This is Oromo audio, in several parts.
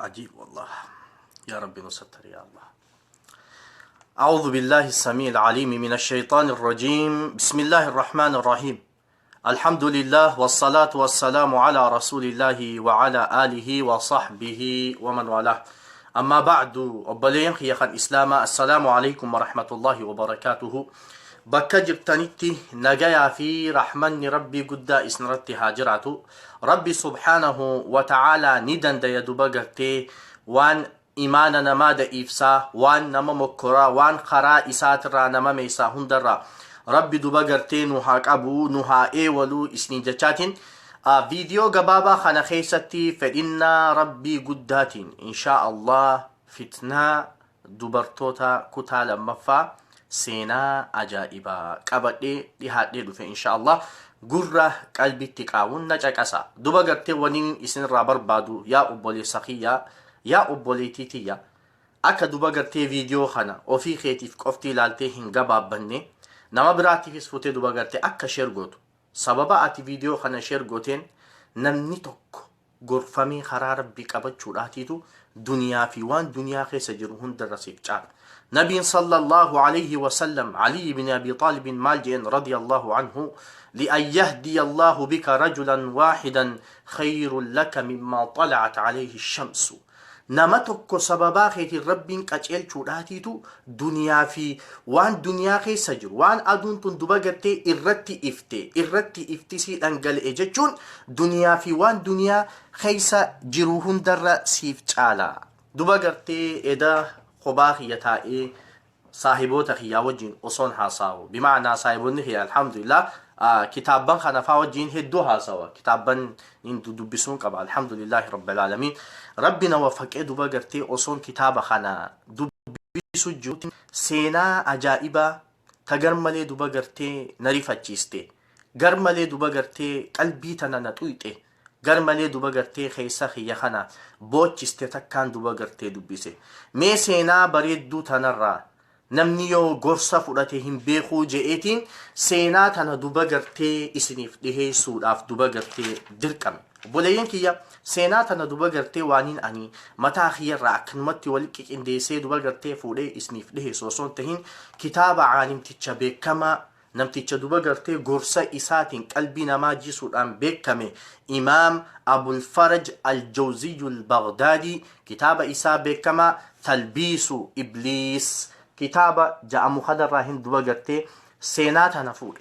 Ajiib wallah. Yaa Rabbi nu sattari yaa Allah. أعوذ بالله السميع العليم من الشيطان الرجيم بسم الله الرحمن الرحيم الحمد لله والصلاة والسلام على رسول الله وعلى آله وصحبه ومن والاه أما بعد obboleeyyan kiyya kan islaamaa assalaamu alaikum warahmatullahi wabarakaatuhu bakka jirtanitti nagayaa fi rahmanni rabbii guddaa isinirratti haa jiraatu rabbi subhaanahu wa ta'aalaa ni dandaya duba gartee waan imaana namaa da'iifsaa waan nama mokkoraa waan karaa isaatirraa nama meeysaa hundarraa rabbi duba gartee nu haa qabu nu haa eewaluu isiniin jechaatiin viidiyoo gabaabaa kana keessatti fedhinnaa rabbii guddaatiin inshaa allah fitnaa dubartoota kutaa lammaffaa seenaa ajaa'ibaa qabadhee dhihaadhee dhufe inshaa allah gurra qalbitti qaawun na caqasa duba gartee waniin isinirraa barbaadu yaa obboleessa kiyyaa yaa obboleettii tiyya akka duba gartee viidiyoo kana ofii keetiif qofti ilaaltee hin gabaabbanne nama biraatiifis futee duba gartee akka share gootu sababa ati viidiyoo kana share gooteen namni tokko gorfamee karaa rabbii qabachuudhaatiitu duniyaa fi waan duniyaa keessa jiru hundarra siif caala. Nabiin sallallahu alayhi wa sallam Ali ibn Abi Talib maal jeen radiyallahu anhu لأن يهدي الله بك رجلا واحدا خير لك مما طلعت عليه الشمس nama tokko sababaa keetiin rabbiin qaceelchuudhaatiitu duniyaa fi waan duniyaa keessa jiru waan aduun tun duba gartee irratti ifte irratti iftisii dhangala'e jechuun duniyaa fi waan duniyaa keessa jiru hundarra siif caala duba gartee eda kophaa kiyya taa'ee saahiboota kiyyaa wajjin osoon haasa'u bima'anaa saahiboonni kiyya alhamdulillah kitaabban kana faa wajjin hedduu haasawa kitaabban nin dubbisuun qaba alhamdulillahi rabbil aalamiin rabbi na wafaqee duba gartee osoon kitaaba kana dubbisu jiru seenaa ajaa'ibaa ta garmalee duba gartee na rifachiiste garmalee duba gartee qalbii tana na xuyxe garmalee duba gartee keessa kiyya kana boochiste takkaan duba gartee dubbise mee seenaa bareedduu tanarraa namni yoo gorsa fudhate hin beekuu je'eetiin seenaa tana duba gartee isiniif dhiheessuudhaaf duba gartee dirqame. Obboleeyyan kiyya seenaa tana duba gartee waaniin ani mataa kiyyarraa akkanumatti wal qiqindeessee duba gartee fuudhee isiniif dhiheessu osoo hin tahin kitaaba caalimticha beekamaa namticha duba gartee gorsa isaatiin qalbii namaa jisuudhaan beekame imaam Abulfaraj Aljawziyyul Bagdaadii kitaaba isaa beekamaa Talbiisu Ibliis kitaaba ja'amu kanarraa hin duba gartee seenaa tana fuudhe.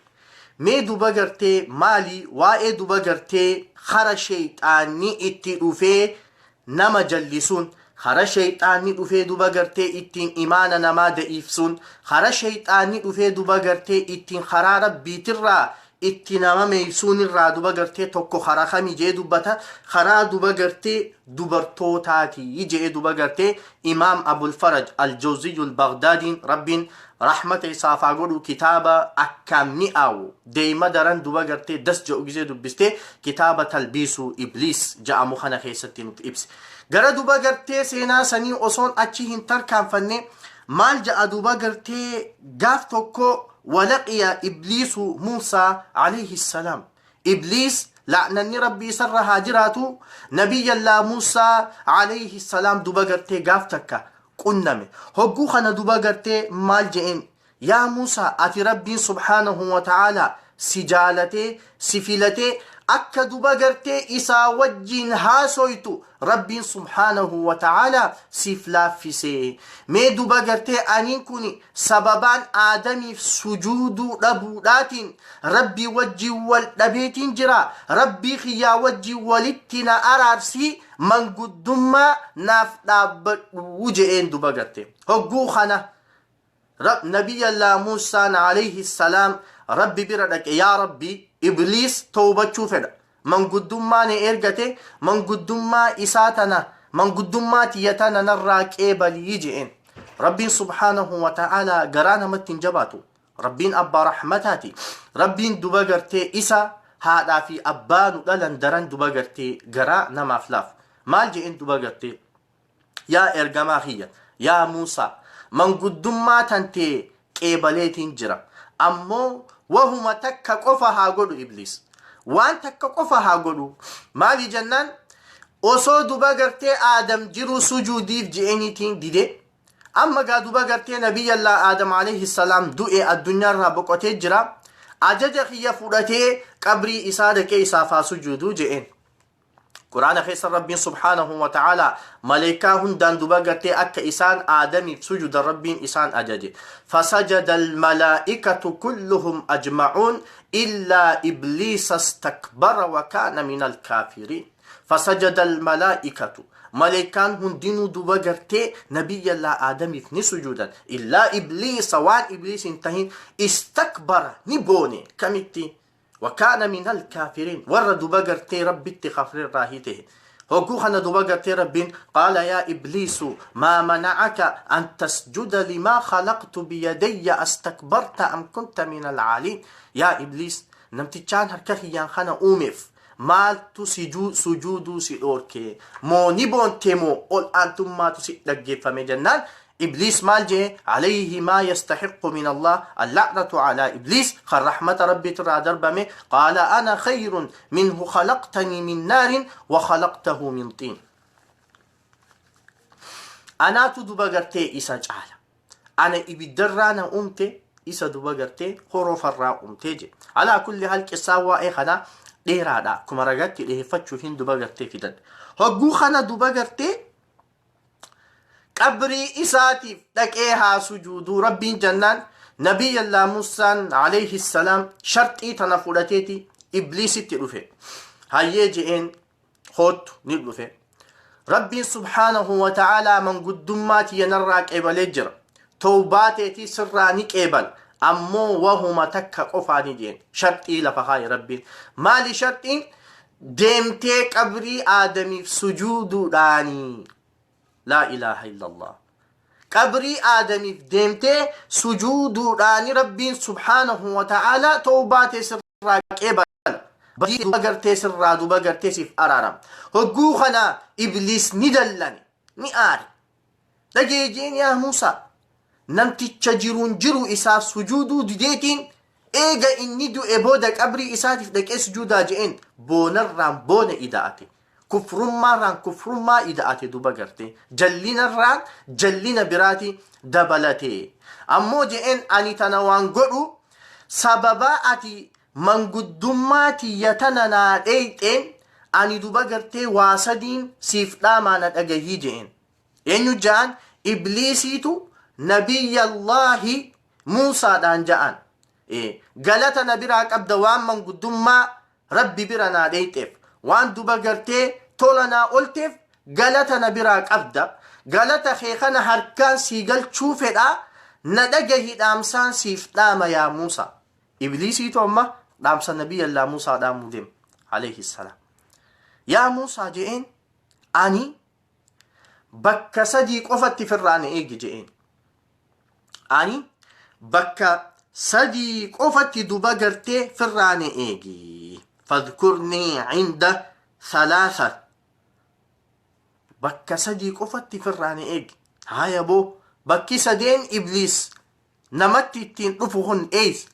Mee duba gartee maali waa'ee duba gartee kara sheeyxaanni itti dhufee nama jallisuun kara sheeyxaanni dhufee duba gartee ittiin imaana namaa da'iifsuun kara sheeyxaanni dhufee duba gartee ittiin karaa rabbiitirraa itti nama meeysuun irraa duba gartee tokko karaa kami jee dubbata karaa duba gartee dubartootaati jee duba gartee imaam Abulfaraj Aljawziyyul Bagdaadiin rabbiin rahmata isaaf haa godhu kitaaba akkaan mi'aawu deema daran duba gartee das jedhu gisee dubbiste kitaaba Talbiisu Ibliis ja'amu kana keessatti nuti ibse. Gara duba gartee seenaa sanii osoon achi hin tarkaanfanne maal ja'a duba gartee gaaf tokko walaqiya Ibliisu Muusaa alayhi salaam. Ibliis la'nanni rabbii isarra haa jiraatu nabiyyallaa Muusaa alayhi salaam duba gartee gaaf takka qunname. Hogguu kana duba gartee maal je'een yaa Muusaa ati rabbiin subhaanahu wa ta'aalaa si jaalatee si filatee akka duba gartee isaa wajjiin haasoytu rabbiin subhaanahu wa ta'aalaa siif laaffisee mee duba gartee aniin kun sababaan aadamiif sujuuduu dhabuudhaatiin rabbii wajjiin wal dhabeetiin jira rabbii kiyyaa wajjiin walitti na araarsii manguddummaa naaf dhaabbadhu je'een duba garte hogguu kana Nabiyyallaa Muusaan alayhi salaam rabbi bira dhaqe yaa rabbi ibliis tawbachuu fedha manguddummaa na ergate manguddummaa isaa tana manguddummaa tiyya tana narraa qeebalii je'een rabbiin subhaanahu wa ta'aalaa garaa namatti hin jabaatu rabbiin abbaa rahmataati rabbiin duba gartee isa haadhaa fi abbaa nu dhalan daran duba gartee garaa namaaf laafu maal je'een duba gartee yaa ergamaa kiyya yaa Muusaa manguddummaa tantee qeebaleetiin jira ammoo wahuma takka qofa haa godhu ibliis waan takka qofa haa godhu maali jennaan Osoo duba gartee Aadam jiruu sujuudiif je'eniitiin dide. Amma gaa duba gartee Nabiyyallah Aadam alayhi salaam du'e, addunyaarraa boqotee jira. Ajaja kiyya fudhatee qabrii isaa dhaqee isaaf haa sujuuduu je'een. Quraana keessa Rabbiin subhaanahu wa ta'ala maleekaa hundaan duba gartee akka isaan Aadamiif sujuudan Rabbiin isaan ajaje. Fasajada almalaa'ikatu kulluhum ajma'uun illaa ibliisa istakbara wa kaana min alkaafiriin. Fasajada almalaa'ikatu, maleekaan hundinuu duba gartee Nabiyyallaa Aadamiif ni sujuudan, illaa ibliisa, waan ibliis hin tahin, istakbara, ni boone, kamitti, wa kaana min alkaafiriin, warra duba gartee Rabbitti kafrirraa hi tahe. Hogguu kana duba gartee Rabbiin qaala yaa ibliisu maa mana'aka an tasjuda limaa khalaqtu biyadayya astakbarta am kunta min alcaaliin. Yaa ibliis, namtichaan harka kiyyaan kana uumeef maaltu sujuuduu si dhoorke? Moo ni boonte moo ol aantummaatu si dhaggeeffame jennaan, ibliis maal jee? Alayhi maa yastahiqqu min Allah, alla'natu alaa ibliis, kan rahmata Rabbiitirraa darbame. Qaala ana khayrun minhu khalaqtanii min naarin wa khalaqtahu min xiin. Anaatu duba gartee isa caala, ana ibiddarraa na uumte, isa duba gartee horofarraa uumtee je. Alaa kulli hal, qissaan waa'ee kanaa dheeraadha. Akkuma ragatti dhiheeffachuuf hin duba gartee fidan. Hogguu kana duba gartee qabrii isaatiif dhaqee haa sujuuduu Rabbiin jennaan, Nabiyyallaa Muusaan alayhi salaam sharxii tana fudhateeti ibliisitti dhufe. Hayyee je'een, koottu. Ni dhufe. Rabbiin subhaanahu wa ta'aalaa manguddummaa tiyya narraa qeebalee jira, towbaa teetii sirraa ni qeebala, ammoo wahuma takka qofaa ni jeen. Sharxii lafa kaaye Rabbiin. Maali sharxiin? Deemtee qabrii Aadamiif sujuuduudhaanii. Laa ilaaha illallah. Qabrii Aadamiif deemtee sujuuduudhaani Rabbiin subhaanahu wa ta'aalaa towbaa tee sirraa qeebala, badii duba gartee sirraa duba gartee siif araarama. Hogguu kana ibliis ni dallane, ni aare. Dhageejeen, yaa Muusaa, namticha jiruun jiru isaaf sujuuduu dideetiin eega inni du'e booda qabrii isaatiif dhaqee sujuudaa je'een. Boonarraan boona ida'ate, kufrummaarraan kufrummaa ida'ate, duba gartee jallinarraan jallina biraati dabalate. Ammoo je'een, ani tana waan godhu sababaa ati manguddummaa tiyya tana naa dheeyxeen. Ani duba gartee waa sadiin siif dhaamaa, na dhagahii je'een. Eenyu ja'an? Ibliisiitu Nabiyyallaahi Muusaadhaan ja'an. Galata na biraa qabda waan manguddummaa Rabbi bira naa dheeyxeef, waan duba gartee tola naa olteef galata na biraa qabda. Galata kee kana harkaan sii galchuu fedhaa, na dhagahi, dhaamsaan siif dhaama yaa Muusaa. Ibliisiitu amma dhaamsa Nabiyyallaa Muusaa dhaamuu deema alayhi salaam. Yaa Muusaa je'een, ani bakka sadii qofatti firraa na eegi je'een. Ani bakka sadii qofatti duba gartee firraa na eegi. Fadkurnii cinda salaasa. Bakka sadii qofatti firraa na eegi. Haaya boo, bakki sadeen ibliis namatti ittiin dhufu kun eessa?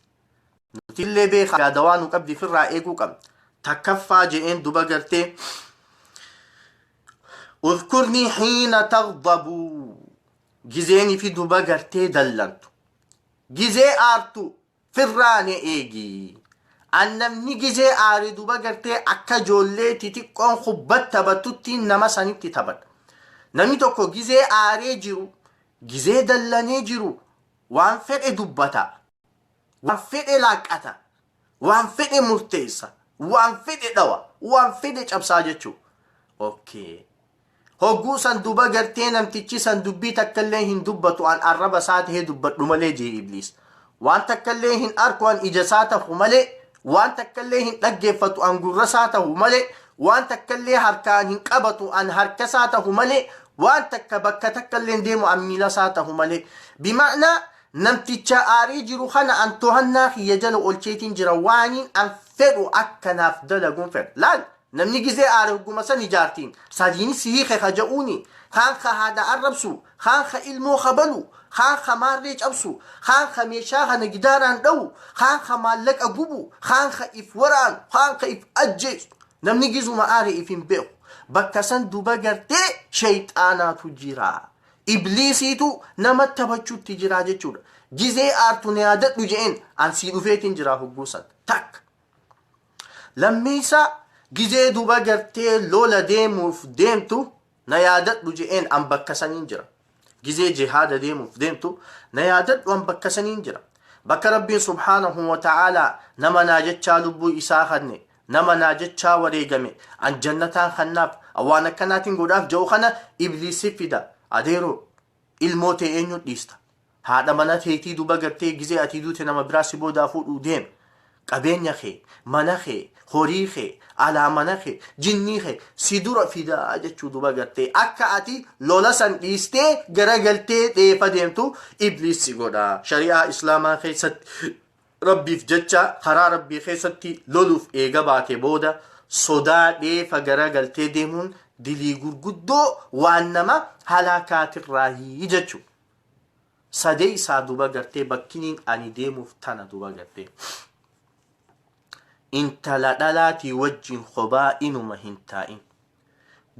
Nutillee beekaa dawaa nu qabdi, firraa eeguu qabna. Takkaffaa je'een duba gartee, udkurnii hiina tagdabu, gizeenii fi duba gartee dallantu, gizee aartu firraa ne eegi. An namni gizee aare duba gartee akka ijoollee xixiqqoon kubbat taphattutti nama sanitti taphadha. Namni tokko gizee aaree jiru, gizee dallanee jiru, waan fedhe dubbata, waan fedhe laaqqata, waan fedhe murteessa, waan fedhe dhawa, waan fedhe cabsaa jechuu. Okay. Hogguu san duba gartee namtichi san dubbii takkallee hin dubbatu, an arraba isaa tahee dubbadhu malee jee ibliis. Waan takkallee hin arku, an ija isaa tahu malee. Waan takkallee hin dhaggeeffatu, an gurra isaa tahu malee. Waan takkallee harkaan hin qabatu, an harka isaa tahu malee. Waan takka bakka takkallee hin deemu, an miila isaa tahu malee. Bima'naa namticha aarii jiru kana an tohannaa kiyya jala olcheetiin jira, waaniin an fedhu akka naaf dalaguun fedha. Laal, namni gizee aare hogguma san ijaartiin sadiin si hiike ka ja'uuni, kaan ka haadha arrabsu, kaan ka ilmoo kabalu, kaan ka maarree cabsu, kaan ka meeshaa kana gidaaraan dha'u, kaan ka maallaqa gubu, kaan ka if waraanu, kaan ka if ajjeesu. Namni gizuma aare if hin beeku. Bakka san duba gartee sheyxaanaatu jira. Ibliisiitu nama taphachuutti jira jechuudha. Gizee aartu na yaadadhu je'een, an sii dhufeetiin jira hogguu san. Takka. Lammeessaa, gizee duba gartee lola deemuuf deemtu na yaadadhu je'een, an bakka saniin jira. Gizee jihaada deemuuf deemtu na yaadadhu, an bakka saniin jira. Bakka Rabbiin subhaanahu wa ta'aalaa nama naa jechaa lubbuu isaa kanne, nama naa jechaa wareegame, an jannataan kannaaf, waan akkanaatiin godhaaf jedhu kana ibliisi fida. Adeeroo, ilmoo tee eenyu dhiista? Haadha mana teetii duba gartee gizee ati duute nama biraa si boodaa fuudhuu deema. Qabeenya kee, mana kee, horii kee, alaa mana kee, jinnii kee si dura fidaa jechuu duba gartee akka ati lola san dhiistee garagaltee dheefa deemtu ibliis si godha. Shari'aa Islaamaa keessatti Rabbiif jecha karaa Rabbii keessatti loluuf eega baate booda sodaa dheefa garagaltee deemuun dilii gurguddoo waan nama halaakaatirraahii jechuu. Sadeessaa duba gartee bakkiniin ani deemuuf tana duba gartee. Intala dhalaatii wajjin kophaa inuma hin taa'in.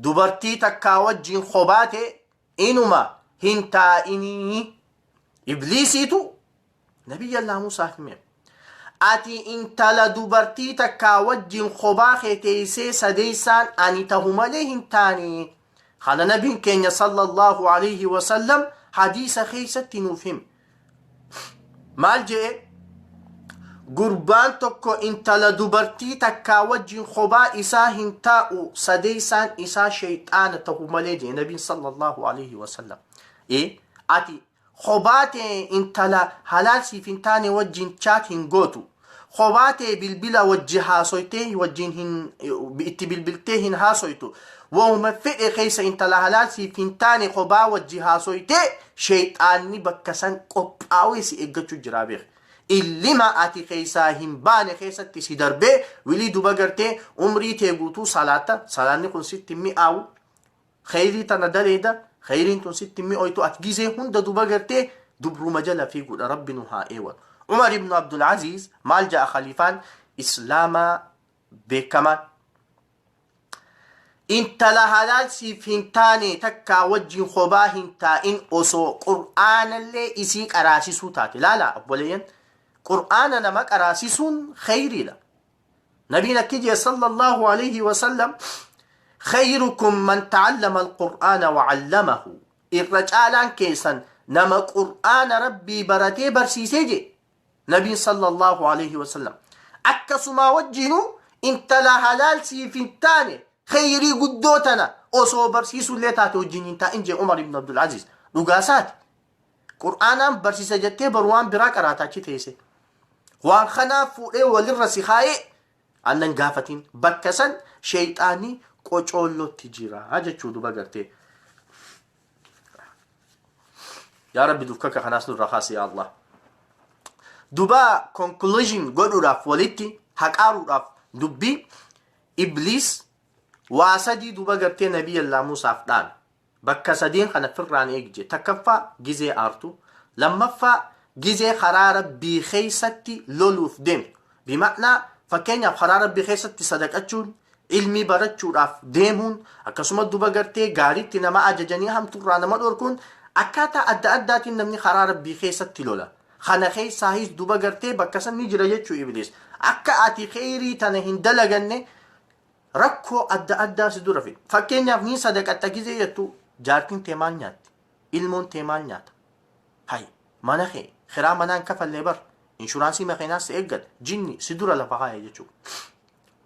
Dubartii takkaa wajjin kophaa ta'e inuma hin taa'inii. Ibliisiitu Nabiyyallaa Muusaa hime. Ati intala dubartii takkaa wajjin kophaa kee teessee sadeessaan ani tahu malee hin taane. Kana nabiin keenya sallallahu alayhi wasallam hadiisa keessatti nuuf hime. Maal je'e? Gurbaan tokko intala dubartii takkaa wajjin kophaa isaa hin taa'u, sadeessaan isaa shayxaana tahu malee je'e nabiin sallallahu alayhi wasallam. Ati kophaa tee intala halaal siif hin taane wajjin chat hin gootu. Kophaa tee bilbila wajji haasoytee wajjin hin itti bilbiltee hin haasoytu. Wahuma fedhe keessa intala halaal siif hin taane kophaa wajji haasoytee sheeyxaanni bakka san qophaa'ee si eeggachuu jira beek. Illima ati keessaa hin baane keessatti si darbee wilii duba gartee umrii tee guutuu salaatta, salaanni kun sitti mi'aawu, kheyrii tana daleeda, kheyriin tun sitti mi'ooytu, ati gizee hunda duba gartee dubruma jala fiiguudha. Rabbi nu haa eewalu. Umar ibn Abdul Aziz maal ja'a? Khaliifaan Islaamaa beekamaan, intala halaal siif hin taane takkaa wajjin kophaa hin taa'in, osoo qur'aanallee isii qaraasisuu taate. Laala obboleeyyan, qur'aana nama qaraasisuun kheyriidha. Nabiin akki jee sallallahu alayhi wasallam: khayrukum man ta'allama alqur'aana wa 'allamahu, irra caalaan keessan nama qur'aana Rabbii baratee barsiisee jee nabiin sallallahu alayhi wasallam. Akkasumaa wajjiinuu intala halaal siif hin taane kheyrii guddoo tana osoo barsiisullee taate wajjin hin taa'in jee Umar ibn Abdul Aziz. Dhugaasaati. Qur'aanaan barsiisa jettee baru waan biraa qaraata achi teesse. Waan kanaa fuudhee walirra si kaayee annan gaafatiin, bakka san sheeyxaanni qocoollotti jira jechuu duba gartee. Yaa Rabbi, dukkaka kanaas nurra kaasi, yaa Allah. Duba conclusion godhuudhaaf, walitti haqaaruudhaaf dubbii, Ibliis waa sadii duba gartee Nabiyyallaa Muusaaf dhaame. Bakka sadeen kana firraan eegje. Takkaffaa, gizee aartu. Lammaffaa, gizee karaa Rabbii keessatti loluuf deemtu. Bima'naa, fakkeenyaaf karaa Rabbii keessatti sadaqachuun, ilmii barachuudhaaf deemuun, akkasuma duba gartee gaariitti nama ajajanii hamturraa nama dhorkuun, akkaataa adda addaatiin namni karaa Rabbii keessatti lola. Kana keessaahis duba gartee bakka san ni jira jechuu Ibliis. Akka ati kheyrii tana hin dalaganne rakkoo adda addaa si dura fida. Fakkeenyaaf ni sadaqatta gizee jettu, jaartiin tee maal nyaatti? Ilmoon tee maal nyaata? Hay, mana kee kiraa manaan kafallee bar, inshuraansii makiinaas si eeggata, jinni si dura lafa kaaya jechuudha.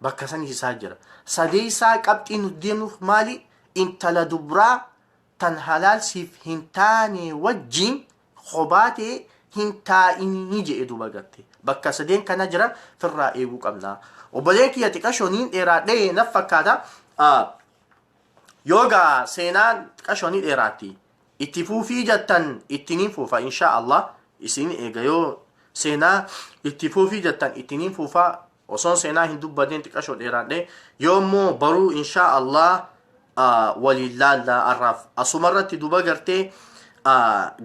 Bakka sanis isaa jira. Sadeessaa qabxii nuti deemnuuf maali? Intala dubraa tan halaal siif hin taane wajjin kophaa ta'e hin taa'inii jedhe duuba garte. Bakka sadeen kana jira, firraa eeguu qabna. Obboleen kiyya xiqashoo niin dheeraadhee naf fakkaata. Yoogaa seenaan xiqashoo ni dheeraatti. Itti fuufii jettan ittiniin fuufa insha Allah. Isin eega, yoo seenaa itti fuufii jettan ittiniin fuufa, osoon seenaa hin dubbatin xiqashoo dheeraadhe. Yoo immoo baruu insha Allah waliin laalla, arraaf asumarratti duba gartee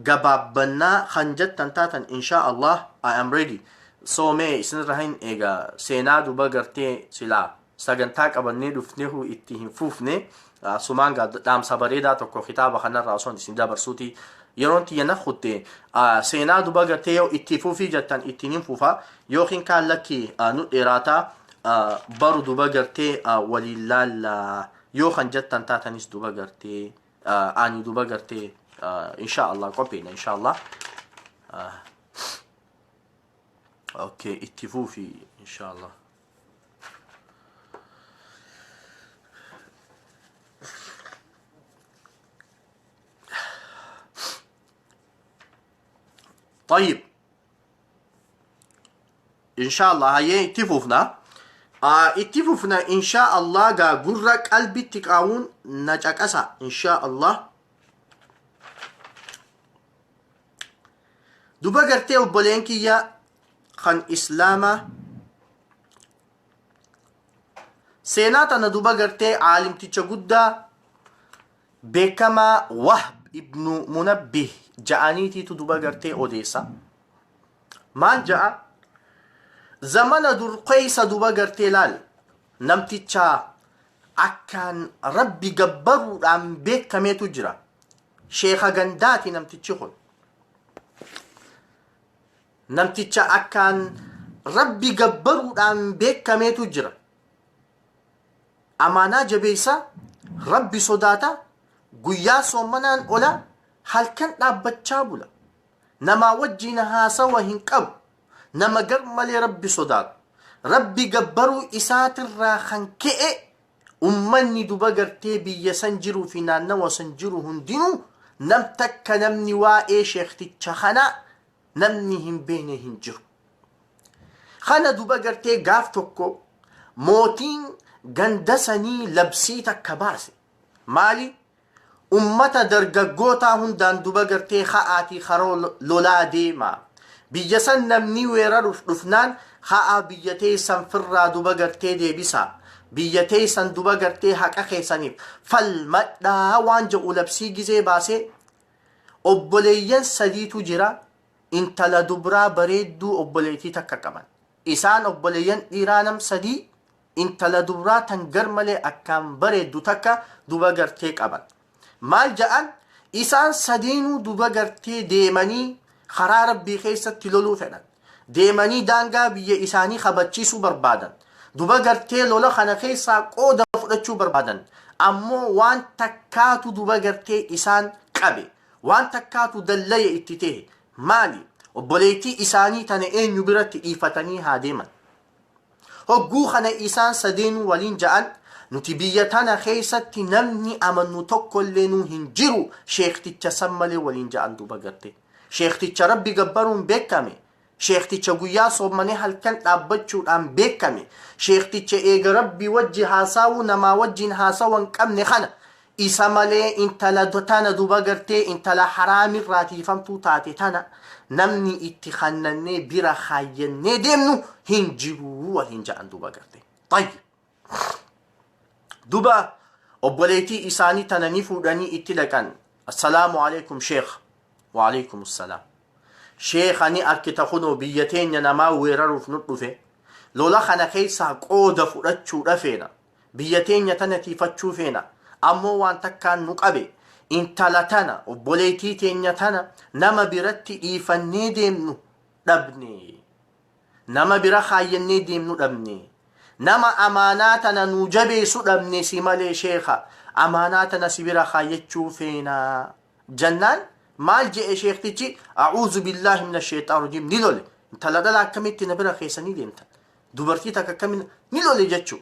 gabaabbannaa kan jettan taatan, insha Allah I am ready. So mee isinirra hin eega seenaa duba gartee silaa. Sagantaa qabannee dhufnehu itti hin fufne. Sumaan gaa dhaamsa bareedaa tokko kitaaba kanarraa osoo isin dabarsuuti yeroon tiyya na kutte. Seenaa duba gartee yoo itti fufii jettan ittiin hin fufa, yookiin kaan lakki nu dheeraataa, baru duba gartee waliin laalla yoo kan jettan taatanis, duba gartee ani duba gartee insha Allah qophiidha, insha Allah. Okay, itti fufi insha Allah. طيب، إن شاء الله هاي itti fufna, itti fufna إن شاء الله. Gaa gurra qalbitti qaawun na caqasa إن شاء الله. Duba gartee obboleen kiyya kan islaamaa, seenaa tana duba gartee caalimticha guddaa beekamaa Wahb ibnu Munabbih ja'aniitiitu duba gartee odeessa. Maal ja'a? Zamana dur keessa duba gartee laal, namticha akkaan Rabbi gabbaruudhaan beekameetu jira. Sheeka gandaati namtichi kun. Namticha akkaan Rabbi gabbaruudhaan beekameetu jira. Amaanaa jabeessa, Rabbi sodaata, guyyaa soommanaan ola, halkan dhaabbachaa bula. Namaa wajjiin haasawa hin qabu. Nama gar malee Rabbi sodaatu. Rabbi gabbaruu isaatirraa kan ka'e ummanni duba gartee biyya san jiruu fi naannawa san jiru hundinuu nam takka namni waa'ee sheekticha kanaa namni hin beekne hin jiru. Kana duba gartee gaaf tokko mootiin ganda sanii labsii takka baase. Maali? Ummata dargaggootaa hundaan duba gartee ka'aatii karoo lolaa deema. Biyya san namni weeraruuf dhufnaan ka'aa biyya teessan firraa duba gartee deebisa. Biyya teessan duba gartee haqa keessaniif falmadhaa waan jedhu labsii gizee baasee, obboleeyyan sadiitu jira, intala dubraa bareedduu obboleettii takka qaban. Isaan obboleeyyan dhiiraa nam sadii intala dubraa tan gar malee akkaan bareeddu takka duba gartee qaban. Maal ja'an? Isaan sadeenuu duba gartee deemanii karaa Rabbii keessatti loluu fedhan. Deemanii daangaa biyya isaanii kabachiisuu barbaadan. Duba gartee lola kana keessaa qooda fudhachuu barbaadan. Ammoo waan takkaatu duba gartee isaan qabe. Waan takkaatu dallaya itti ta'e. Maali? Obboleettii isaanii tana eenyu biratti dhiifatanii haa deeman? Hogguu kana isaan sadeenuu waliin ja'an, nuti biyya tana keessatti namni amannu tokkollee nuu hin jiru sheekticha san malee, waliin ja'an duba garte. Sheekticha Rabbi gabbaruun beekame. Sheekticha guyyaa soommanee halkan dhaabbachuudhaan beekame. Sheekticha eega Rabbi wajji haasaawuu namaa wajjin haasawa hin qabne kana, isa malee intala tana duba gartee intala haraamirraa tiifamtuu taate tana namni itti kannannee bira kaayyannee deemnu hin jiru, waliin ja'an duba garte. طيب، duba obboleettii isaanii tana ni fuudhanii itti dhaqan. السلام عليكم sheekh. وعليكم السلام. Sheekha, ni arkita, kunoo biyya teenya namaa weeraruuf nu dhufe. Lola kana keessaa qooda fudhachuudha feena. Biyya teenya tana tiifachuu feena. Ammoo waan takkaan nu qabe, intala tana, obboleettii teenya tana nama biratti dhiifannee deemnu dhabne. Nama bira kaayyannee deemnu dhabne. Nama amaanaa tana nu jabeessu dhabne, si malee sheekha. Amaanaa tana si bira kaayyachuu feena. Jannaan maal je'e sheektichi? أعوذ بالله من الشيطان الرجيم. Ni lole. Intala dhala akkamitti na bira keessanii deemtan? Dubartii takka akkamiin ni lole jechuu.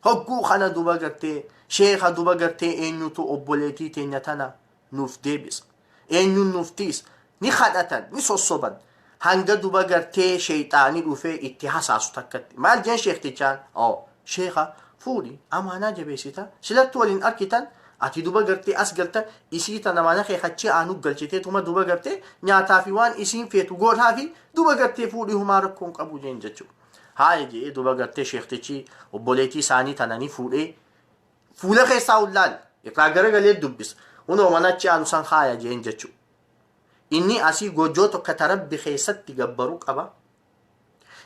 Hogguu kana duba gartee sheeka duba gartee eenyutu obboleettii teenya tana nuuf deebisa? Eenyuun nuuf tiisa? Ni kadhatan, ni sossoban. Hanga duba gartee sheexaanii dhufee itti hasaasu takkatti. Maal jeen sheektichaan? Oo, sheeka, fuudhi, amaanaa jabeessita. Silatti waliin arkitan, ati duba gartee as galta, isii tana mana kee achi aanu galchitee tuma duba gartee nyaataa fi waan isiin feetu godhaa fi duba gartee fuudhi, humaa rakkoon qabu jeen jechuudha. Haaya jedhee duba gartee sheektichi obboleettii isaanii tana ni fuudhee, fuula keessaa ullaal irraa garagalee dubbisa. Hunoo mana achi aanu san haaya jeen jechuudha. Inni asii gojoo tokko ta Rabbi keessatti gabbaru qaba.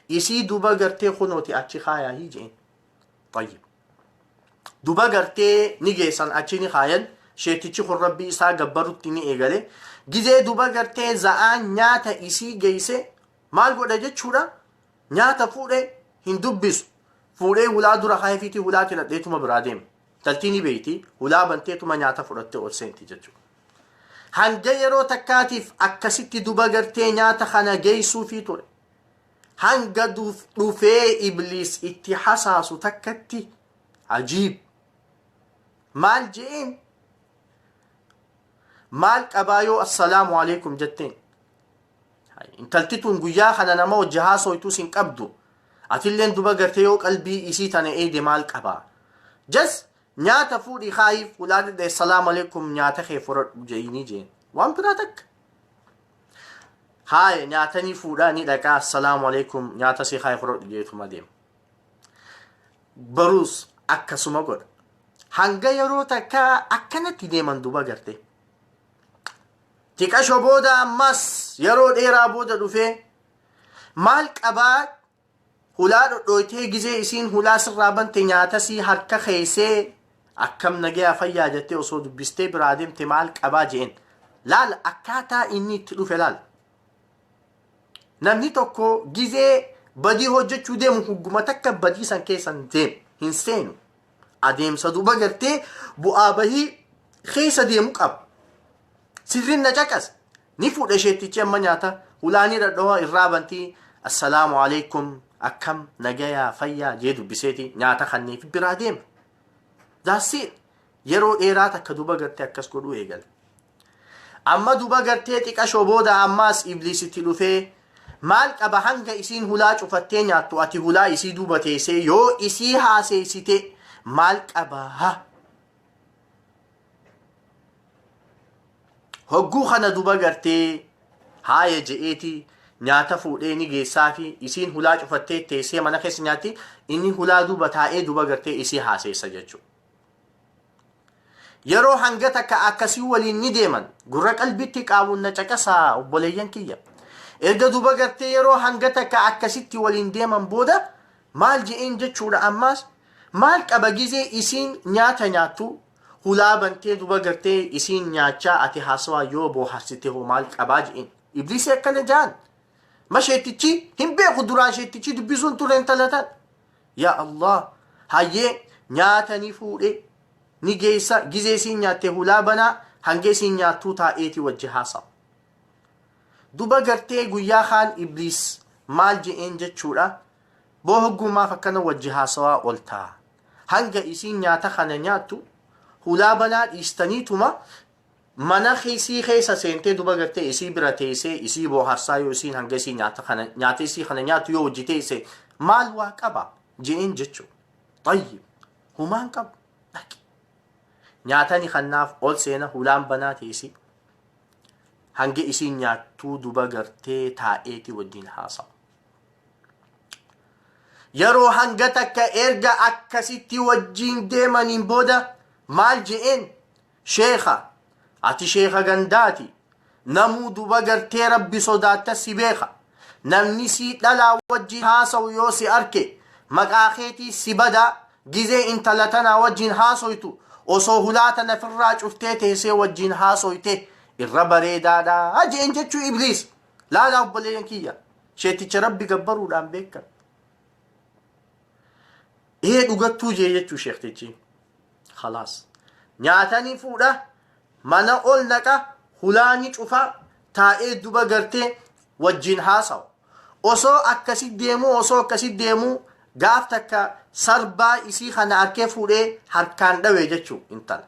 Isii duba gartee kunooti achi haayaa jeen. طيب. Duba gartee ni geessan, achi ni kaayan. Sheetichi kun Rabbii isaa gabbarutti ni eegale. Gizee duba gartee za'aan nyaata isii geeyse maal godha jechuudha? Nyaata fuudhe hin dubbisu. Fuudhee hulaa dura kaayefiitii hulaatti dhadheetuma biraa deema. Intaltii ni beeyti, hulaa banteetuma nyaata fudhattee ol seenti jechuudha. Hanga yeroo takkaatiif akkasitti duba gartee nyaata kana geessuufii ture. Hanga dhufee Ibliis itti hasaasu takkatti, ajiib! Maal je'een? Maal qabaa yoo assalaamu alaikum jetteen? Intalti tun guyyaa kana nama wajji haasoytus hin qabdu. Atilleen duba gartee yoo qalbii isii tana eeyde maal qabaa? Jas nyaata fuudhii kaayiif hulaa dhidhe, assalaamu alaikum, nyaata kee fudhadhu je'inii jeen. Waan biraa takka. Haaya, nyaatanii fuudhaa ni dhaqaa, assalaamu alaikum, nyaata sii kaayee fudhadhu jeetuma deema. Baruus akkasuma godha. Hanga yeroo takka akkanatti deeman duba gartee. Xiqasho booda ammas yeroo dheeraa booda dhufee, maal qabaa hulaa dhodhooytee gizee isiin hulaa sirraa bante nyaata sii harka keessee akkam nagayaa fayyaa jettee osoo dubbistee biraa deemte maal qabaa je'een. Laal akkaataa inni itti dhufe laal. Namni tokko gizee badii hojjechuu deemu hugguma takka badii san keessa hin deemu, hin seenu. Adeemsa duba gartee bu'aa bahii keessa deemu qaba. Sirriin na caqas. Ni fuudhe isheettichi amma nyaata hulaanii dhadhawaa irraa bantii, assalaamu alaikum, akkam nagayaa fayyaa jee dubbiseeti nyaata kanneef biraa deema. That's it. Yeroo dheeraa takka duba gartee akkas godhuu eegale. Amma duba gartee xiqashoo booda ammaas Ibliisitti dhufee, maal qaba hanga isiin hulaa cufattee nyaattu ati hulaa isii duuba teessee yoo isii haaseessite maal qaba? Hogguu kana duba gartee haaya je'eeti nyaata fuudhee ni geessaafi, isiin hulaa cufattee teessee mana keessa nyaatti, inni hulaa duuba taa'ee duba gartee isii haaseessa jechuudha. Yeroo hanga takka akkasii waliin ni deeman, gurra qalbitti qaawun na caqasaa obboleeyyan kiyya. Erga duba gartee yeroo hanga takka akkasitti waliin deeman booda maal je'een jechuudha? Ammaas maal qaba gizee isiin nyaata nyaattu hulaa bantee duba gartee isiin nyaachaa ati haasawaa yoo booharsite hoo maal qabaa je'een. Ibliisii akkana ja'an. Ma sheettichi hin beeku, duraan sheettichi dubbisuun ture intala tan. Yaa Allah, hayyee, nyaata ni fuudhe ni geessa, gizee isiin nyaatte hulaa banaa, hanga isiin nyaattuu taa'eeti wajji haasawa. Duba gartee guyyaa kaan Ibliis maal je'een jechuudha? Boo, hoggumaaf akkana wajji haasawaa oltaa? Hanga isiin nyaata kana nyaattu hulaa banaa dhiistaniituma mana isii keessa seentee duba gartee isii bira teessee isii booharsaa, yoo isiin hanga isii nyaata kana nyaata isii kana nyaattu yoo wajji teesse maal waa qaba je'een jechuudha. Tayyib, humaan qabu, dhaqi. Nyaatani kannaaf ol seena, hulaan banaa teessi. Hanga isiin nyaattuu duba gartee taa'eeti wajjin haasawa. Yeroo hanga takka erga akkasitti wajjin deemaniin booda maal je'een? Sheekha, ati sheekha gandaati. Namuu duba gartee Rabbi sodaatta si beeka. Namni sii dhalaa wajjin haasawu yoo si arke maqaa keetii si badaa, gizee intala tanaa wajjin haasoytu osoo hulaa tana firraa cuftee teessee wajjin haasoyte irra bareedaadha je'een jechuu Ibliis. Laalaa obboleeyyan kiyya. Sheeticha Rabbi gabbaruudhaan beekan. Ee, dhugattuu jee jechuu sheektichi. Khalaas. Nyaatanii fuudha, mana ol naqa, hulaa ni cufa, taa'ee duba gartee wajjin haasawa. Osoo akkasi deemuu, osoo akkasi deemuu, gaaf takka sarbaa isii kana harkee fuudhee harkaan dhawe jechuu intala.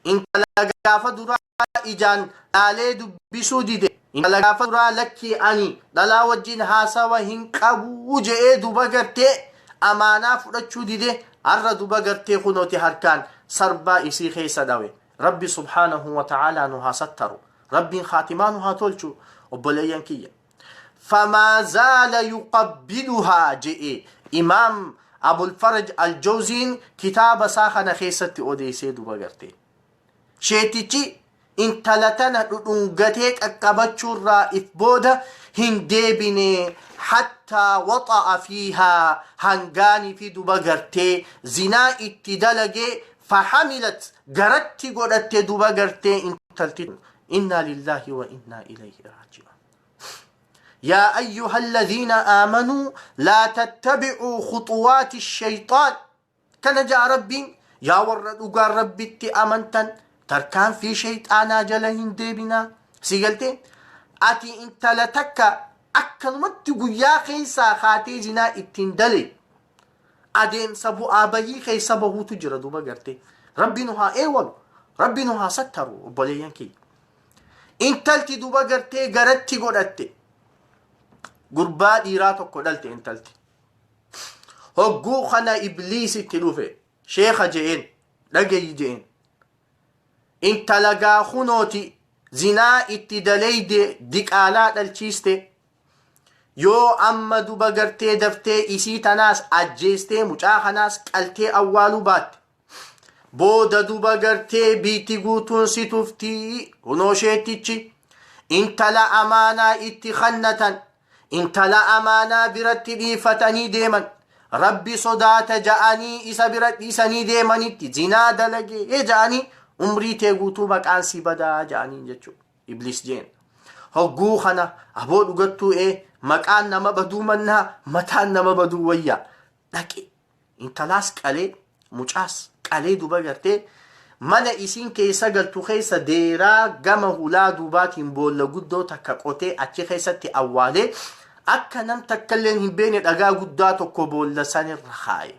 Intala gaafa duraa ijaan dhaalee dubbisuu dide. Intala gaafa duraa lakkii ani dhalaa wajjin haasawa hin qabu je'ee duba gartee amaanaa fudhachuu dide, har'a duba gartee kunooti harkaan sarbaa isii keessa dhawe. Rabbi subhaanahu wa ta'aalaa nu haa sattaru. Rabbiin khaatimaa nu haa tolchu, obboleeyyan kiyya. Famaa zaala yuqabbiluhaa je'e Imaam Abulfaraj Aljawziin kitaaba isaa kana keessatti odeessee duba gartee. Sheetichi Intala tana dhudhungatee qaqqabachuurraa if booda hin deebine, hattaa waxa'a fiihaa, hangaanii fi duba gartee zinaa itti dalagee, fahamilat, garatti godhatte duba gartee intalti. Innaa lillaahi wa innaa ilayhi raaji'uun. Yaa ayyuha alladhiina aamanuu laa tattabi'uu khuxuwaati shayxaan. Kana ja'a Rabbiin, yaa warra dhugaan Rabbitti amantan, tarkaanfii shayxaanaa jala hin deebinaa. Si galtee? Ati intala takka akkanumatti guyyaa keessaa kaatee zinaa ittiin dalee adeemsa bu'aa bahii keessa bahuutu jira duuba gartee. Rabbi nu haa eewalu. Rabbi nu haa sattaru, obboleeyyan kiyya. Intalti duuba gartee garatti godhatte. Gurbaa dhiiraa tokko dhalte intalti. Hogguu kana Ibliis itti dhufe. Sheekha je'een, dhagayi je'een. Intala gaa kunooti zinaa itti daleyde, diqaalaa dhalchiiste. Yoo amma duba gartee daftee isii tanaas ajjeestee mucaa kanaas qaltee awwaaluu baatte, booda duba gartee biitti guutuun si tuftii. Kunoo sheettichi intala amaanaa itti kannatan, intala amaanaa biratti dhiifatanii deeman, Rabbi sodaata ja'anii isa bira dhiisanii deemanitti zinaa dalagee ja'anii, umrii tee guutuu maqaan si badaa ja'anii jechuudha. Ibliis jeen. Hogguu kana, aboo dhugattuu ee, maqaan nama baduu mannaa mataan nama baduu wayyaa. Dhaqe intalaas qalee mucaas qalee duba gartee mana isiin keessa galtu keessa deeraa gama hulaa duubaatiin boolla guddoo takka qotee achi keessatti awwaalee, akka nam takkalleen hin beekne dhagaa guddaa tokko boolla sanirra kaaye.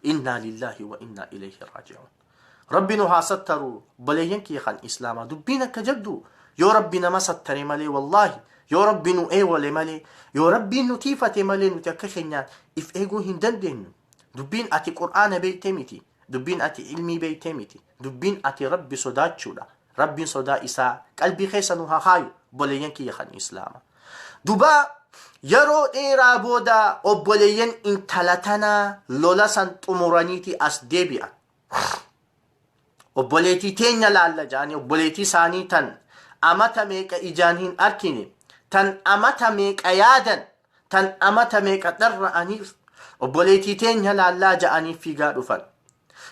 Innaa lillaahi wa innaa ilayhi raaji'uun. Rabbi nu haa sattaru, obboleeyyan kiyya kan islaamaa. Dubbiin akka jabdu, yoo Rabbi nama sattare malee, wallaahi yoo Rabbi nu eewale malee, yoo Rabbiin nu tiifate malee, nuti akka keenyaan if eeguu hin dandeenyu. Dubbiin ati Qur'aana beeyte miti. Dubbiin ati ilmii beeyte miti. Dubbiin ati Rabbi sodaachuudha. Rabbiin sodaa isaa qalbii keessa nu haa kaayu, obboleeyyan kiyya kan islaamaa. Duba yeroo dheeraa booda obboleeyyan intala tanaa lola san xumuraniiti as deebi'an. Obboleetii teenya laalla ja'anii, obboleetii isaanii tan amata meeqa ijaan hin arkine, tan amata meeqa yaadan, tan amata meeqa dharra'aniif, obboleetii teenya laallaa ja'anii fiigaa dhufan.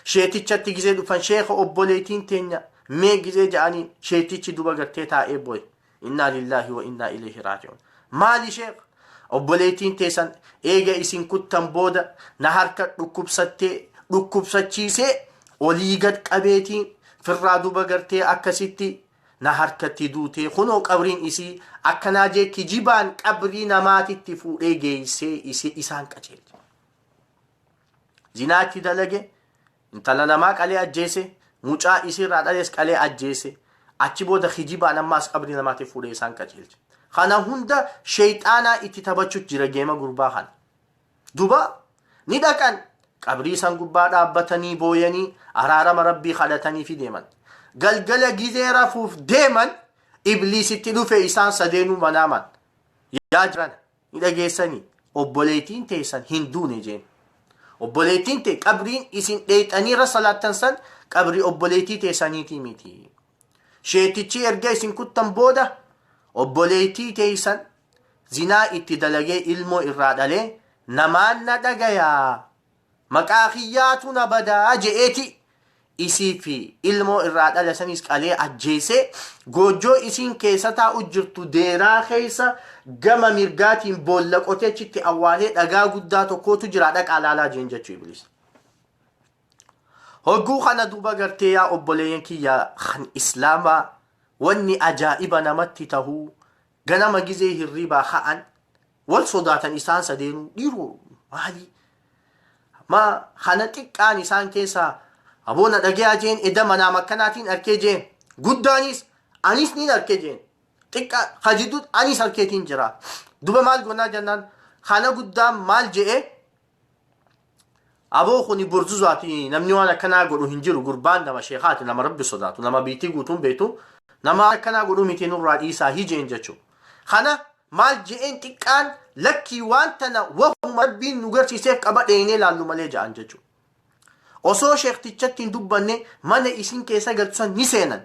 Sheetichatti gizee dhufan, sheeka, obboleetiin teenya mee gizee ja'anii, sheetichi duba gartee taa'ee booye. Innaa lillaahi wa innaa ilayhi raaji'uun. Maali sheekh? Obboleettiin teessan eega isin kuttan booda na harka dhukkubsattee, dhukkubsachiisee olii gad qabeetiin firraa duba gartee akkasitti na harkatti duutee, kunoo qabriin isii akkanaa jee kijibaan qabrii namaatitti fuudhee geessee isii isaan qajeelche. Zinaatti dalage. Intala namaa qalee ajjeese, mucaa isiirraa dhales qalee ajjeese, achi booda kijibaan ammaas qabrii namaatiif fuudhee isaan qajeelche. Kana hunda sheeyxaanaa itti taphachuutu jira geema gurbaa kana. Duba ni dhaqan, qabrii san gubbaa dhaabbatanii booyanii araarama Rabbii kadhatanii fi deeman. Galgala gizee rafuuf deeman Ibliisitti dhufe, isaan sadeenuu manaaman. Yaa jiran, ni dhageessanii, obboleettiin teessan hin duune jeen. Obboleettiin tee qabriin isin dheeyxanii irra salaattan san qabrii obboleettii teessaniitii miti. Sheetichi erga isin kuttan booda obboleettii teessan zinaa itti dalagee ilmoo irraa dhalee, namaan na dhagayaa, maqaa kiyyaatu na badaa je'eeti isii fi ilmoo irraa dhale sanis qalee ajjeesee, goojjoo isiin keessa taa'u jirtu deeraa keessa gama mirgaatiin boolla qotee achitti awwaalee, dhagaa guddaa tokkootu jira, dhaqaa laalaa jeen jechuu Ibliis. Hogguu kana duuba gartee, yaa obboleeyyan kiyya kan islaamaa, wanni ajaa'iba namatti tahuu ganama gizee hirribaa ka'an wal sodaatan isaan sadeenuu. Dhiiroo, maali ma kana? Xiqqaan isaan keessaa, aboo na dhagayaa jeen, eda manaam akkanaatiin arkee jeen. Guddaanis, anis nin arke jeen. Xiqqaa ka jidduu, anis arkeetiin jira. Duba maal goonaa jennaan, kana guddaan maal je'e? Aboo, kuni burzuzaati, namni waan akkanaa godhu hin jiru. Gurbaan nama sheekaati, nama Rabbi sodaatu, nama biitii guutuun beektu, nama akkanaa godhu miti, nurraa dhiisaa hijeen jechuudha. Kana maal je'een xiqqaan? Lakkii, waan tana wahuma Rabbiin nu garsiiseef qaba, dheenee laallu malee ja'an jechuudha. Osoo sheektichatti hin dubbanne mana isin keessa galtu san ni seenan.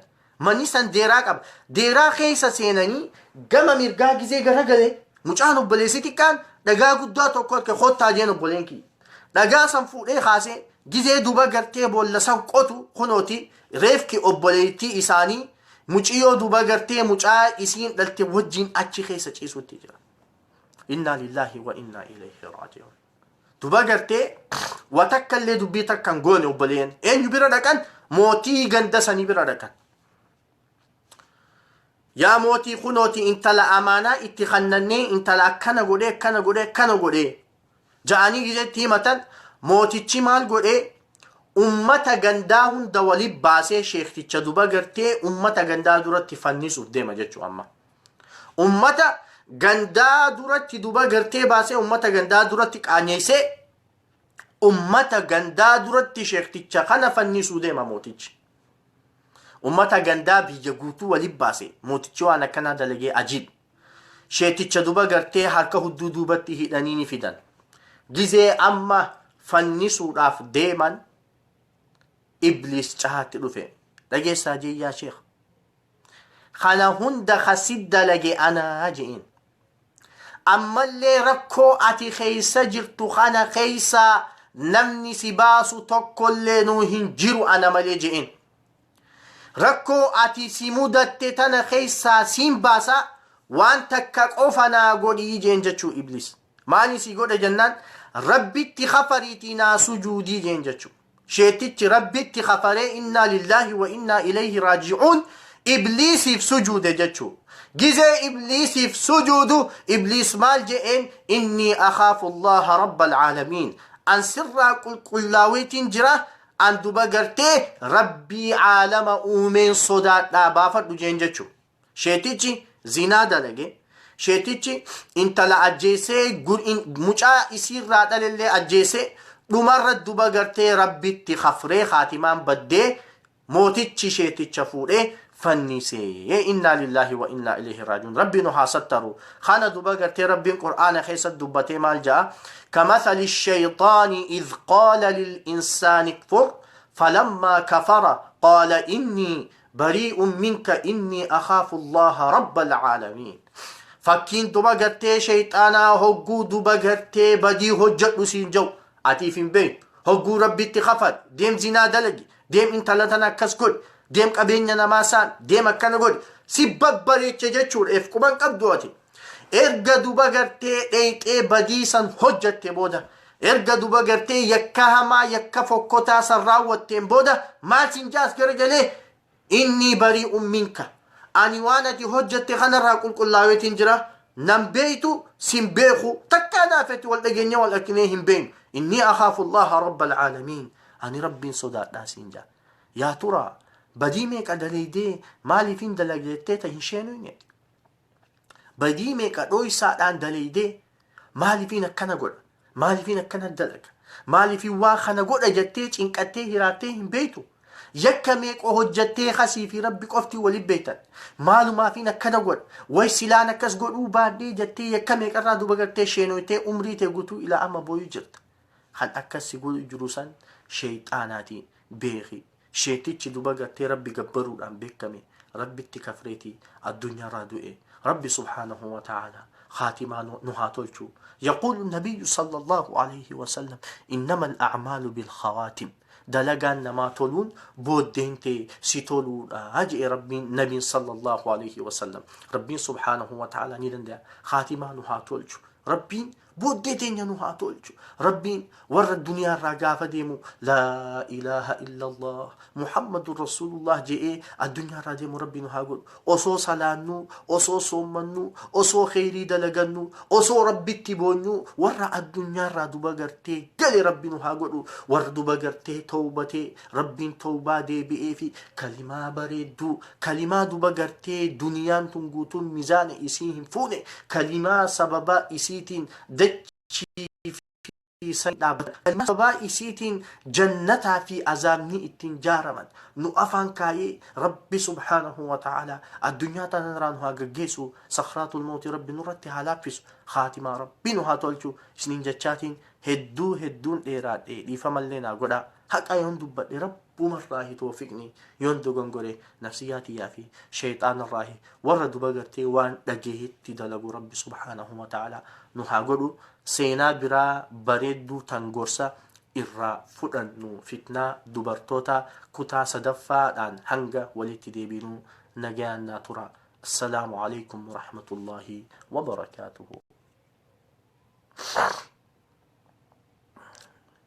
Manni san deeraa qaba. Deeraa keessa seenanii gama mirgaa gizee garagale mucaan obboleessi xiqqaan dhagaa guddaa tokko harka kottaa jeen obboleen kiyya. Dhagaa san fuudhee kaasee gizee duba gartee boolla san qotu kunooti reefki obboleettii isaanii muciyyoo duba gartee mucaa isiin dhalte wajjin achi keessa ciisutti jira. Innaa lillaahi wa innaa ilayhi raaji'uun. Duba gartee wa takka illee dubbii takka hin goone obboleeyyan. Eenyu bira dhaqan? Mootii ganda sanii bira dhaqan. Yaa mootii kunooti intala amaanaa itti kannannee intala akkana godhee akkana godhee akkana godhee ja'anii gizeetti himatan mootichi maal godhee ummata gandaa hunda wali baasee sheekticha duba gartee ummata gandaa duratti fannisuuf deema jechuu amma. Ummata gandaa duratti duba gartee baasee ummata gandaa duratti qaanyeessee ummata gandaa duratti sheekticha kana fannisuu deema mootichi. Ummata gandaa biyya guutuu walitti baase mootichi waan akkanaa dalagee ajiib. Sheekticha duba gartee harka hudduu duubatti hidhanii ni fidan. Gizee amma fannisuudhaaf deeman Ibliis cahaatti dhufe. Dhageessaa jee yaa sheekh. Kana hunda ka si dalage anaa je'een. Ammallee rakkoo ati keessa jirtu kana keessaa namni si baasu tokkollee nuu hin jiru ana malee je'een. Rakkoo ati si mudatte tana keessaa siin baasa waan takka qofa naa godhii jeen jechuu Ibliis. Maali sii godhe jennaan Rabbitti kafariitii naa sujuudii jeen jechuu. Sheetichi Rabbitti kafaree innaa lillaahi wa innaa ilayhi raaji'uun Ibliisiif sujuude jechuu. Gizee Ibliisiif sujuudu Ibliis maal je'een innii akhaafu Allaha rabbal aalamiin. An sirraa qulqullaaweetiin jira an duba gartee Rabbii aalama uumeen sodaadhaa baafadhu jeen jechuu. Sheetichi zinaa dalage. Sheetichi intala ajjeesee mucaa isiirraa dhalellee ajjeesee dhumarra duba gartee Rabbitti kafree kaatimaan baddee mootichi sheeticha fuudhee fannisee. Innaa lillaahi wa innaa ilayhi raaji'uun. Rabbi nu haa sattaru. Kana duba gartee Rabbiin Qur'aana keessatti dubbatee maal ja'a? Kamathali shayxaani idh qaala lil insaani kfur falammaa kafara qaala innii barii'un minka innii akhaafu Allaaha rabbal aalamiin. Fakkiin duba gartee shayxaanaa hogguu duba gartee badii hojjadhu siin jau atiif hin beektu. Hogguu Rabbitti kafar, deem zinaa dalagi, deem intala tana akkas godhi, deem qabeenya namaa saan, deem akkana godhi. Si babbareeche jechuudha if quban qabdu ati. Erga duba gartee dheeyxee badii san hojjatte booda, erga duba gartee yakka hamaa yakka fokkotaa san raawwatteen booda maal sin jaas garagalee innii barii'un minka. Ani waan ati hojjatte kanarraa qulqullaaweetiin jira. Nan beeytu sin beeku takkaa naafetti wal dhageenye wal arkinee hin beeynu. Innii akhaafu Allaha rabbal aalamiin. Ani Rabbiin sodaadhaa siin jaa. Yaa turaa badii meeqa daleeydee maaliifin dalaga jettee ta hin sheenuyne. Badii meeqa dhooysaadhaan daleeydee maaliifiin akkana godha maaliifiin akkana dalaga maaliifiin waa kana godha jettee cinqattee hiraartee hin beektu. Yakka meeqa hojjattee kasii fi Rabbi qofti waliin beektan maalumaafiin akkana godha way silaan akkas godhuu baadhee jettee yakka meeqarraa duba gartee sheenoytee umrii tee guutuu ilaa amma booyuu jirta. Kan akkas si godhu jiru san sheeyxaanaati beeki. Sheetichi duba gartee Rabbi gabbaruudhaan beekame Rabbitti kafreeti addunyaarraa du'e. Rabbi subhaanahu wa ta'ala khaatimaa nu haa tolchu. Yaquulu nabiyyu sallallahu alayhi wa sallam innama al-a'maalu bil khawaatim. Dalagaan namaa toluun booddeen tee si toluudha je'e Rabbiin nabiin sallallahu alayhi wa sallam. Rabbiin subhaanahu wa ta'ala ni danda'a. Khaatimaa nu haa tolchu. Rabbiin booddee teenya nu haa tolchu. Rabbiin warra duniyaa irraa gaafa deemu laa ilaaha illallah Muhammadun Rasuulullah je'ee addunyaa irraa deemu Rabbi nu haa godhu. Osoo salaannuu, osoo soommannuu, osoo kheyrii dalagannuu, osoo Rabbitti boonyuu warra addunyaa irraa duba gartee gale Rabbi nu haa godhu. Warra duba gartee towbatee Rabbiin towbaa deebi'ee fi kalimaa bareedduu Kalimaa duba gartee duniyaan tun guutuun mizaana isii hin fuune kalimaa sababa isiitiin dachii fi samii dhaabbatan kalimaa sababaa isiitiin jannataa fi azaabni ittiin jaaraman nu afaan kaayee Rabbi subhaanahu wa ta'aalaa addunyaa tanarraa nu haa gaggeessu sakraatul mawti Rabbi nurratti haa laaffisu khaatimaa Rabbi nu haa tolchu isiniin jechaatiin hedduu hedduun dheeraadhe dhiifamallee naa godhaa haqa yoon dubbadhe Rabbi Rabbumarraahi toofiqni. Yoon dogongore nafsiyyaa tiyyaa fi sheyxaanarraahi. Warra duba gartee waan dhagehetti dalagu Rabbi subhaanahu wa ta'aalaa nu haa godhu. Seenaa biraa bareedduu tan gorsa irraa fudhannu fitnaa dubartootaa kutaa sadaffaadhaan hanga walitti deebinuu nagayaan naa turaa. Assalaamu aleykum warahmatullaahi wabarakaatuhu.